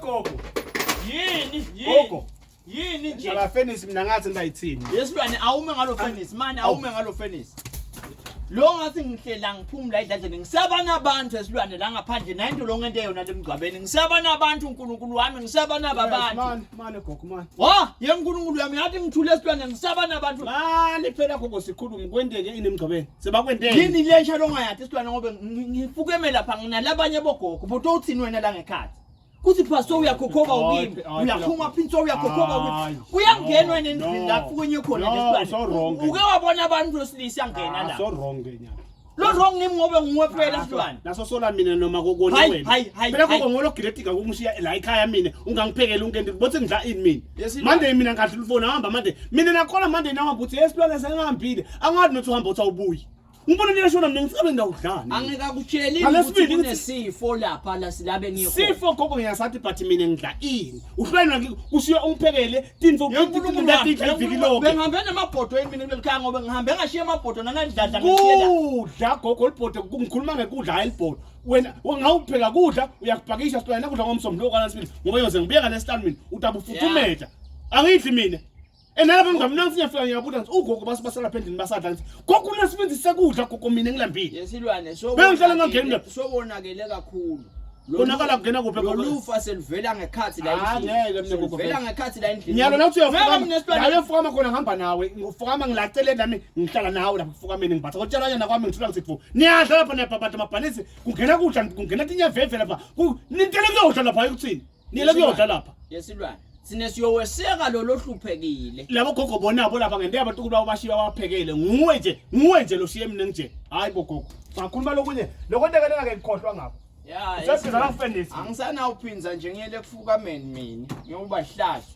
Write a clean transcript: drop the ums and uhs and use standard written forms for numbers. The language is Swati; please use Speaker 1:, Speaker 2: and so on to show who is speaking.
Speaker 1: Gogo.
Speaker 2: Yini? Yini?
Speaker 1: Gogo.
Speaker 2: Yini nje?
Speaker 1: Abafenisi mina ngathi ngayithini.
Speaker 2: Yesilwane awume ngalo fenisi mani awume ngalo fenisi. Lo ngathi ngihlela ngiphumula edladleni ngisaba nabantu esilwane la ngaphandle nayinto lo ngento eyona lemgcwabeni ngisaba nabantu uNkulunkulu wami ngisaba nababantu.
Speaker 1: Mani, mani gogo mani.
Speaker 2: Wa, ye uNkulunkulu wami yathi ngithule esilwane ngisaba nabantu.
Speaker 1: Mani phela gogo sikhulume kwenteke ini emgcwabeni. Sebakwenteke.
Speaker 2: Yini lensha longayathi esilwane ngobe ngifukeme lapha nginalabanye bogogo boto uthini wena la ngekhathi. Kuthi pastor uyakhokhoba ukimi uyaphuma phinso uyakhokhoba ukimi uyangenwa endlini la kufunye khona nje
Speaker 1: silwane
Speaker 2: uke wabona abantu wesilisa yangena la
Speaker 1: so wrong ke nyana
Speaker 2: lo wrong ngimi ngobe nguwe phela silwane
Speaker 1: naso sola mina noma kokona wena phela koko ngologiletika ukungishiya la ekhaya mina ungangiphekela ungende bothi ngidla ini mina manje mina ngadla ulifoni hamba manje mina nakhona manje nawahamba uthi yesilwane sengihambile angazi nothi uhamba uthi awubuyi Ngibona liyashona mina ngisabe ndawudlani.
Speaker 2: Angikakutsheli ukuthi kunesifo lapha la silabe ngiye
Speaker 1: khona. Sifo gogo ngiyasathi but mina ngidla ini. Uhlwena kushiya ungiphekele tinto
Speaker 2: ndatidla
Speaker 1: iviki lonke.
Speaker 2: Bengihambe namabhodo yini mina kuleli khaya ngoba ngihambe ngashiya amabhodo nanandladla ngisiyela.
Speaker 1: Kudla gogo libhodo ngikhuluma ngekudla hayi libhodo. Wena ungawupheka kudla uyakubhakisha silwane kudla ngomsombuluko kana sibili ngoba yoze ngibuye ngalesihlanu mina utabufuthumeta. Angidli mina. And nalapha mngani mina ngifika ngiyabuta ngithi ugogo base basalapha endlini basadla ngithi gogo unesibindi sekudla gogo mina ngilambile.
Speaker 2: Yesilwane so
Speaker 1: Bengihlala ngangeni lapha.
Speaker 2: Sokonakele kakhulu.
Speaker 1: Konakala kungena kuphi gogo?
Speaker 2: Lolufa seluvela ngekhathi la
Speaker 1: Ah,
Speaker 2: endlini.
Speaker 1: ngeke mina gogo.
Speaker 2: Seluvela ngekhathi la endlini.
Speaker 1: Nyalo nathi
Speaker 2: Ngeke
Speaker 1: uyafukama.
Speaker 2: mina silwane.
Speaker 1: La uyafukama khona ngihamba nawe. Ngifukama ngilacele nami ngihlala nawe lapha kufukameni ngibhatha kotshelanyana kwami ngithula ngithi fu. Niyadla lapha niyabhabhada amabhanisi kungena kudla kungena tinyeveve lapha. Nintele kuyodla lapha ukuthini? Niyele kuyodla lapha.
Speaker 2: Yesilwane. Sine siyoweseka lo lohluphekile.
Speaker 1: Labo gogo bonabo lapha ngento yabantu babo bashiya baphekele. Nguwe nje, nguwe nje lo shiye mina nje. Hayi bo gogo. Ngakhuluma lokunye. Lokho nto ke ngikhohlwa ngakho.
Speaker 2: Ya.
Speaker 1: Usesiza la mfundisi.
Speaker 2: Angisanawuphinza nje ngiyele kufukameni mina. Ngiyoba hlazo.